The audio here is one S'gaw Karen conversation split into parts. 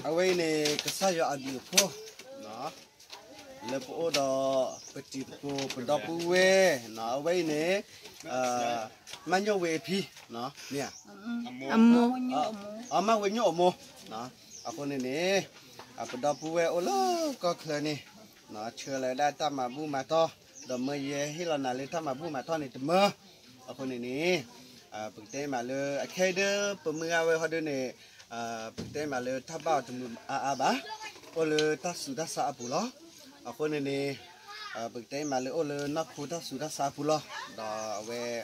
အဝဲအံၤန့ၣ် ကစၢ်ယွၤအဘျုးအဖှိၣ် လၢပအိၣ်ဒီး ပတံၤသကိး ပဒီပုၢ်ဝဲၢ် အဝဲအံၤန့ၣ် မၢ်ညိၣ်ဝ့အဖံ မ့ၢ်ဧါ, အမၢ်ဝ့ညိၣ်အမိၢ်, အဃိန့ၣ်န့ၣ် ပဒီပုၢ်ဝဲၢ်အိၣ်လၢကီၢ်ချၢန့ၣ် ဆှၢလီၤဝဲဒၣ်တၢ်မၤဘူၣ်မၤတီၢ်, ဒီးမၢယဟ့ၣ်လီၤနၤလၢတၢ်မၤဘူၣ်မၤတီၢ်န့ၣ်တမၢ, အဃိန့ၣ်န့ၣ် ပကတဲမးလၢအခဲအံၤဒီး ပမုၢ်ဂၤဝဲဟီဒုန့ၣ် ပကတဲမးလၢတၢ်ဘၣ်အီၤတမုာ်အါအါဘၣ်, အိၣ်လၢတၢ်ဆူးတၢ်ဆါအပူၤလီၤ. အဃိန့ၣ်န့ၣ် ပကတဲမးလၢအိၣ်လၢနီၢ်ခိတၢ်ဆူးတၢ်ဆါအပူၤလီၤ. ဒီးအဝဲ ဒ်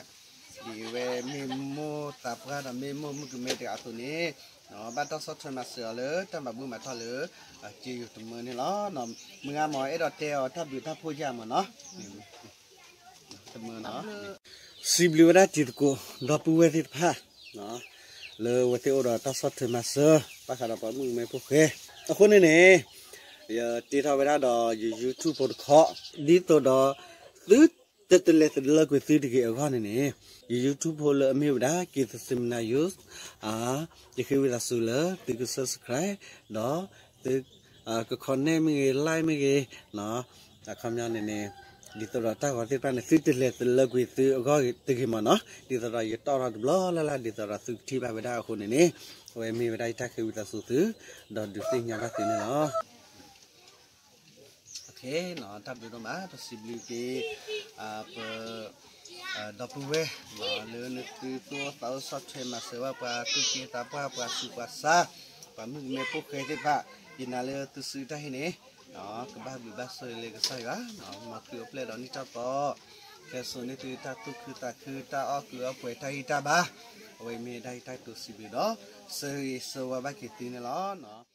အဝဲမ့ၢ်မိၢ်သးပှၢ်ဒီးမ့ၢ်မိၢ်မုၣ်ကမဲတဂၤအသိးန့ၣ် ဘၣ်တၢ်ဆီၣ်ထွဲမၤစၢၤအီၤလၢတၢ်မၤဘူၣ်မၤတီၢ်လၢ က့ယိၤတမၢန့ၣ်လီၤ. မုၢ်ဂၤမ့ၢ်အဲၣ်ဒိးတဲအီၤတၢ်ဘျုးတၢ်ဖှိၣ်ယါမ့ၢ်နီၤ တမၢနီၤ စံးဘျုးဝဲဒၣ်တံၤသကိး ဒီပုၢ်ဝဲၢ်သ့ၣ်တဖၣ် လၢအဝဲသ့ၣ်အိၣ်ဒီးတၢ်ဆီၣ်ထွဲမၤစၢၤ ဘၣ်ဃးဒီးပှၤမုၣ်ကမဲဖိဃဲ, အဃိန့ၣ်န့ၣ် ယတ့ထီၣ်ဝဲဒၣ်ဒီးယ YouTube ဖိတခီ, ဒ်သိးဒီး သုတလဲၤတလၢကွံာ်သုတဂ့ၤအဂီၢ်န့ၣ်န့ၣ် ယ YouTube ဖိလၢအမ့ၢ်ဝဲဒၣ် က့ၤသစ့မနၤ Youth ယဃ့ဝံသးစူၤလၢသုက subscribe ဒီးသုက comment မ့ၢ်ဂ့ၤ like မ့ၢ်ဂ့ၤ, အခီပညီန့ၣ်န့ၣ် ဒ်သိးဒီးတၢ်ဂီၤသ့ၣ်တဖၣ်န့ၣ် သုတလဲၤတလၢကွံာ်သုအဂီၢ်တဂ့ၤမ့ၢ်နီၤ, ဒ်သိးဒီးယတီၣ်ထီၣ်တဘျီလၢ်လၢ် ဒ်သိးဒီးသုကထံၣ်ဘၣ်ဝဲဒၣ်အဃိန့ၣ်န့ၣ် အဝဲမ့ၢ်ဝဲဒၣ်ယတၢ်ဃ့ဝံသးစူၤသု, ဒီးဒုးသ့ၣ်ညါဘၣ်သုန့ၣ်လီၤ. တၢ်ဘျုးဒိၣ်မး ပစံးဘျုးက့ၤ ပ ဒီပုၢ်ဝဲၢ် လၢနသုသူၣ်အိၣ်သးအိၣ်ဆီၣ်ထွဲမၤစၢၤဘၣ်ပှၤသူၣ်က့သးပှၢ် ပှၤဆူးပှၤဆါ ပှၤမုၣ်ကမဲဖိဃဲသ့ၣ်တဖၣ်, ယနာ်လၢသုစုတၢ်ဟ့ၣ်န့ၣ် ကဘၣ်ဘျုးဘၣ်ဆိၣ်ဂ့ၤလၢကစၢ်ယွၤ, မ်သုအိၣ်ဖျဲၣ်ဒီးနံၣ်ထီၣ်သီ, ကဲစိာ်န့ၢ်သုတၢ်သူၣ်ခုသးခု တၢ်အီၣ်ကုးအီပှဲၤ တၢ်ဂံၢ်တၢ်ဘါ, အဝဲမ့ၢ်ဒၣ်ယတၢ်ကတိၤစံးဘျုးဒီး ဆၢဂ့ၤဆၢဝါဘၣ်က့ၤသုန့ၣ်လီၤ.